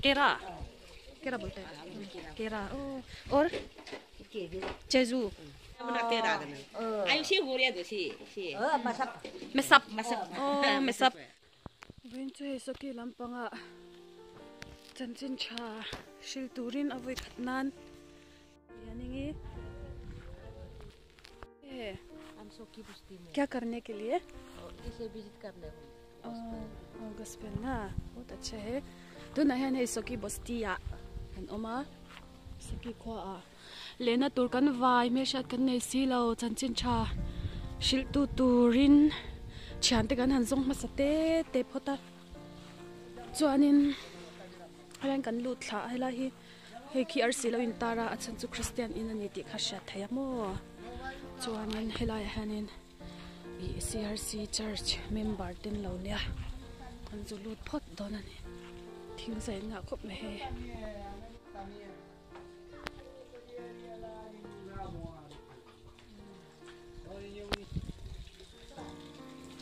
केरा केरा बोलते हैं केरा और चेजू मेसप ओ मेसप when chu hei sawki lampanga chanchin tha hril turin a vawi khat nan hianin क्या करने के लिए इसे विजिट करने gospel ना बहुत अच्छा है tunah hian hei sawki basti ah kan awm a sawki khua ah lehna tur kan vai hmelhriat kan nei si lo chanchin tha hrilh tu turin thian te kan han zawng hmasa te te phawt a chuanin helaiin kan lut thla a helai hi hei khi arsi lo intar a a chhan chu christian in a ni tih kha hriat theih a maw chuanin helaiah hianin ih C_R_C church member te an lo nia an zu lut phawt dawn a ni thing zai an ngah khawp mai hei.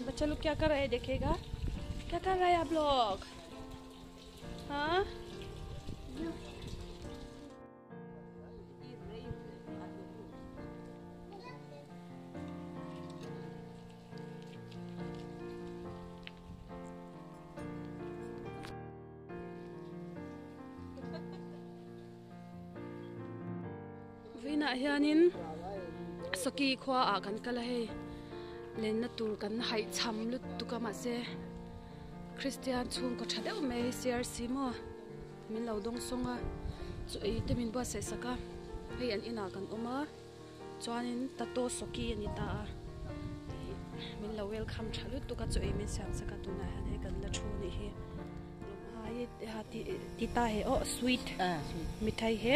बच्चा लोग क्या कर रहे हैं देखेगा क्या कर रहे हैं आप लोग हाँ Vawiinah hianin sawki khua ah kan kal a hei lenna tur kan haihcham lutuk a mahse Christian chhungkaw tha deuh mai CRC maw min lo dawng sawng a chu ei te min buatsaih sak a hei an inah kan awm a chuanin tato sawki a ni ta a tih min lo welcome tha lutuk a chu ei min siam sak a tunah hian hei kan la thu a nih hi. Tita he aw sweet mithai he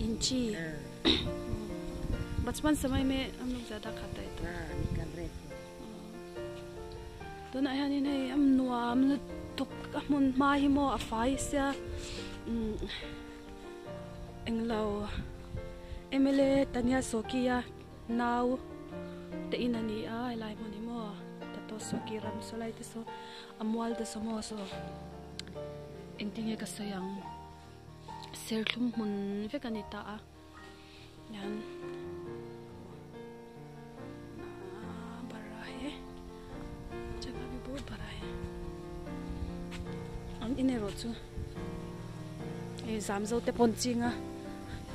inchi bachpan samay me hum log jada khata hai tunah hianin hei a nuam lutuk a hmun hma hi maw a fai sia englo M_L_A Tania Sawkia nau te in a ni a helai hmun hi maw tato Sawki ram saw lai te saw. A mual te saw maw saw engtin nge ka sawi ang serthlum hmun vek a ni ta a hian ahh bara he jagah bhi bahut bara he an in erawh chu hei zam zo te pawh an ching a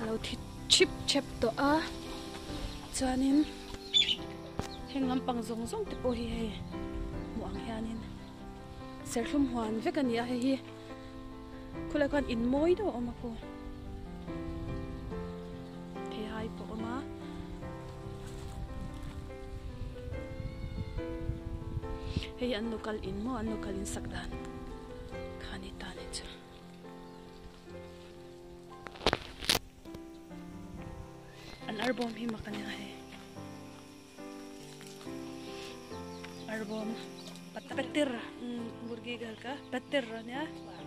a lo thi chip chep tawh a chuanin. Heng lampang zawng zawng te pawh hi hei hmuh ang hianin serthlum huan vek a ni a hei hi khawlai khuan in mawi deuh a awm a khu theihai pawh a awm a hei hi an local in maw an local in sak dan kha ni ta ni chu. An arbawm hi mak a nia hei arbawm patir murgi ghar ka patir a nia an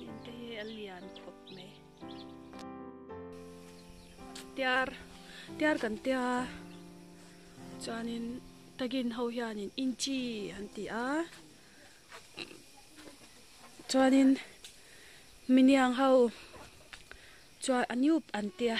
in te hi a lian khawp mai tiar tiar kan tia chuanin tagin ho hianin inchi an ti a. Chuanin miniang ho chuan a new an tia.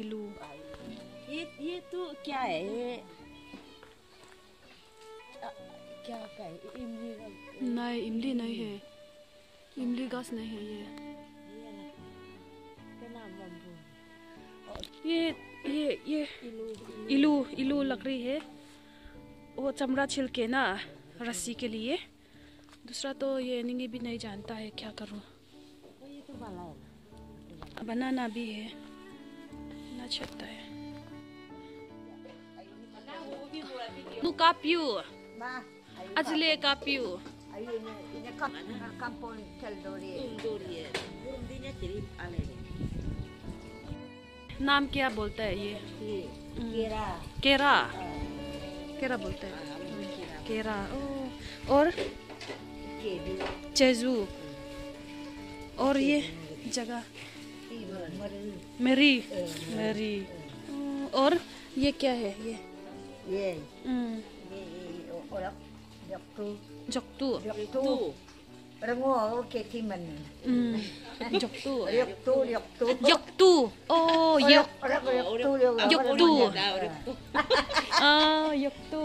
Ilu. ये ये तो क्या है ये क्या का है इमली नहीं इमली नहीं है इमली घास नहीं है ये ये ये ये इलू इलू लग रही है वो चमड़ा छिलके ना रस्सी के लिए दूसरा तो ये निंगे भी नहीं जानता है क्या करूँ ये तो है बनाना भी है ना छता है नु कापियो अजले कापियो नाम क्या बोलता है ये केरा केरा केरा बोलते हैं केरा ओ और चेजू और ये जगह मेरी मेरी और ये क्या है ये ये जक्तू जक्तू यक्तू ओ यक यक्तू आ यक्तू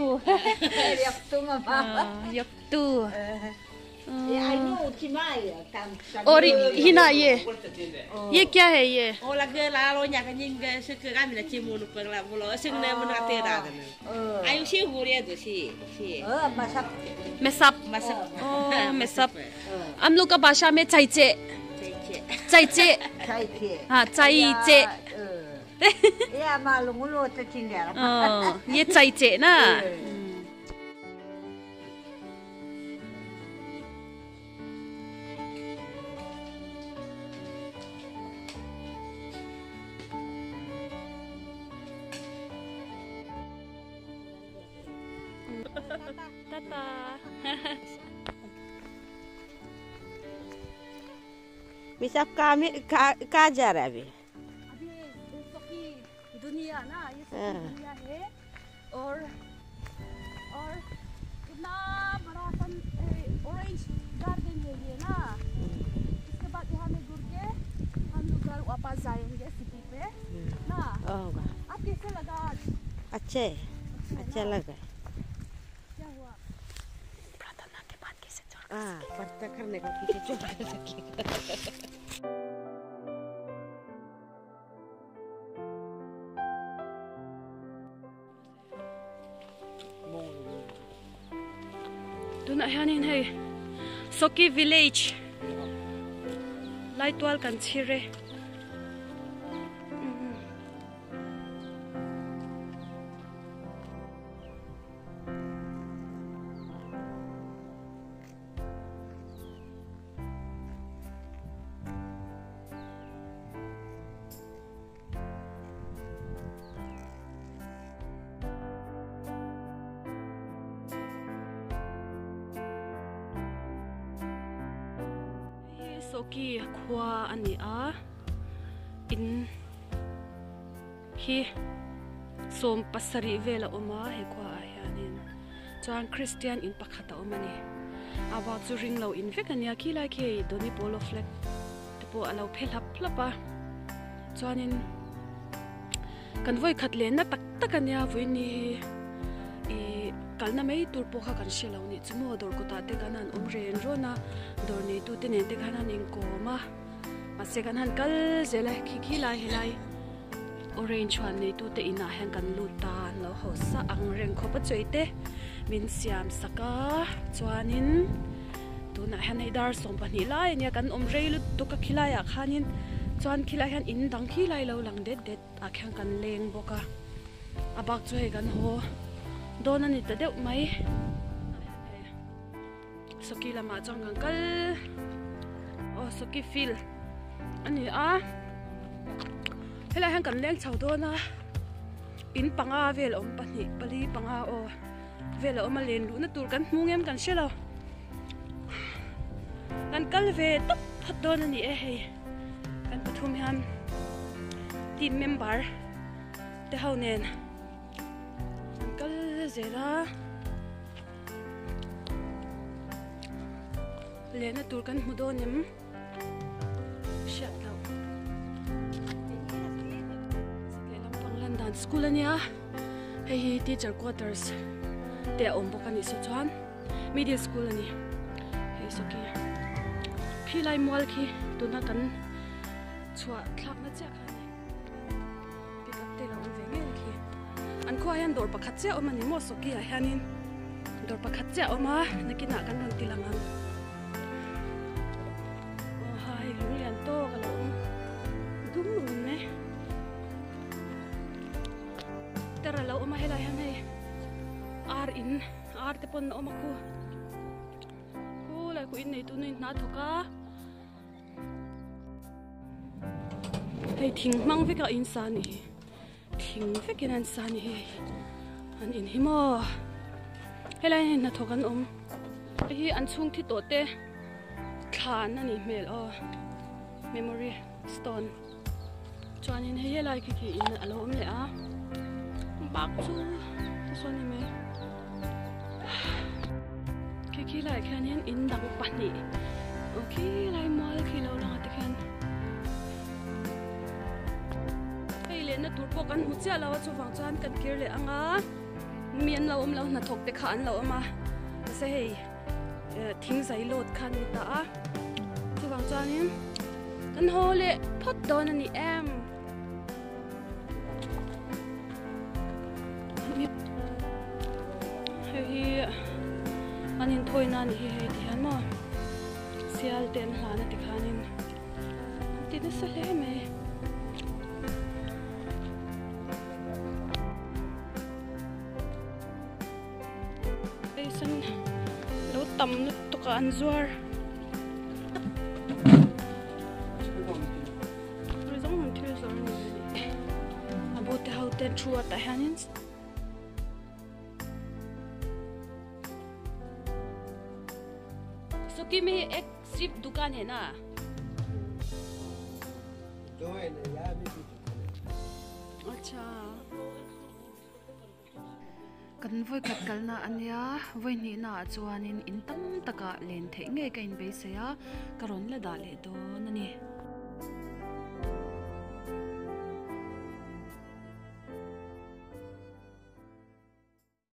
यक्तू और हिना ये क्या है ये मेसप मेसप हम लोग का भाषा में चाइचे चाइचे हाँ चाइचे ये चाइचे ना। Tata. मिसाब कहाँ जा रहा है अभी? अभी सखी दुनिया ना, ये सखी दुनिया है और इतना बड़ा सा ऑरेंज गार्डन है ये ना। इसके बाद यहाँ में घूर के हम लोग घर वापस जाएंगे सिटी पे ना। आप कैसे लगा आज? अच्छे अच्छा लगा। क्या हुआ? प्रार्थना के बाद कैसे चढ़ प्रार्थना करने का पीछे चढ़ कर सकेगा। Tuna hianin hei Soki village laitual kan chire. Soki khua ani a in hi som pasari vela oma he khua a hianin chuan Christian in pakhata omani awa chu ring lo in vek ania khilai khi doni polo flag te pawh alo phel hlap hlap a chuanin kan voi khat len na tak tak ania voini hi kalna mai tur pawh kha kan hre lo ni chumaw dawr kawtah te khan an awm ren rawn a dawr nei tu te nen te khan an inkawm a mahse kan han kal zel a khi khilai helai orange chuan nei tu te inah hian kan lut ta an lo hausa ang reng khawp a chawi te min siam sak a chuanin tunah hian hei dar 12 lai ania kan awm rei lutuk a khilaiah khanin chuan khilai hian in dang khilai lo lang det det ah khian kan leng bawk a a bak chu hei kan haw dawn ani ta deuh mai Soki lamah chuan kan kal aw Soki field ani a helai hian kan leng chho dawn a in panga vel awm pahnih pali panga aw vel a awm a len luhna tur kan hmu ngem kan hre lo kan kal ve tawp phawt dawn ani e hei kan pathum hian team member te ho nen kal zela lehna tur kan hmu dawn em hriat loh lehlam pang lan dan school ania hei hi teacher quarters te a awm bawk ani saw chuan middle school ani hei sawki khilai mual khi tuna kan chhuah thlakna chiah kha ani pick up te lo awm ve ngei khi an khuaah hian dawr pakhat chiah awm ani maw sawki ah hianin dawr pakhat chiah awm a nakinah kan rawn ti lang ang aw hai lung lian tawk a lo awm dum run mai ter a lo awm a helai hian hei ar in ar te pawn a awm a khu khu lai khu in nei tu nu in hna thawk a hei thing hmang vek a in sa ni hi thing vekin an sa ni hi an in hi maw. Helai hi hnathawk an awm. Hei hi an chhung thi tawh te thlan a nih hmel aw memory stone chuanin hei helai khi khi in a lo awm leh a bak chu sawn ni mai khi khi laiah khianin in dang pahnih aw khi lai mual khi lo lang ah te khian hei lehna tur pawh kan hmu chiah lo a chuvang chuan kan kir leh ang a. Mi an lo awm lo hnathawk te kha an lo awm a mahse hei thing zai lawt kha an ni ta a chuvang chuanin kan haw leh phawt dawn a ni em. Hei hi an inthawina a nih hi hei ti hian maw sial te an hlan a tikhanin an ti nasa hle mai. Eisan lo tam lutuk a an zuar zawng zawng thil zawr a ni a bu te ho te thu a tah hianin Sukimi ek sip dukan he na. Kan vawikhat kalna a nia, vawihnihna ah chuanin in tam takah len theih ngei ka inbeisei a, ka rawn la dah leh dawn a ni.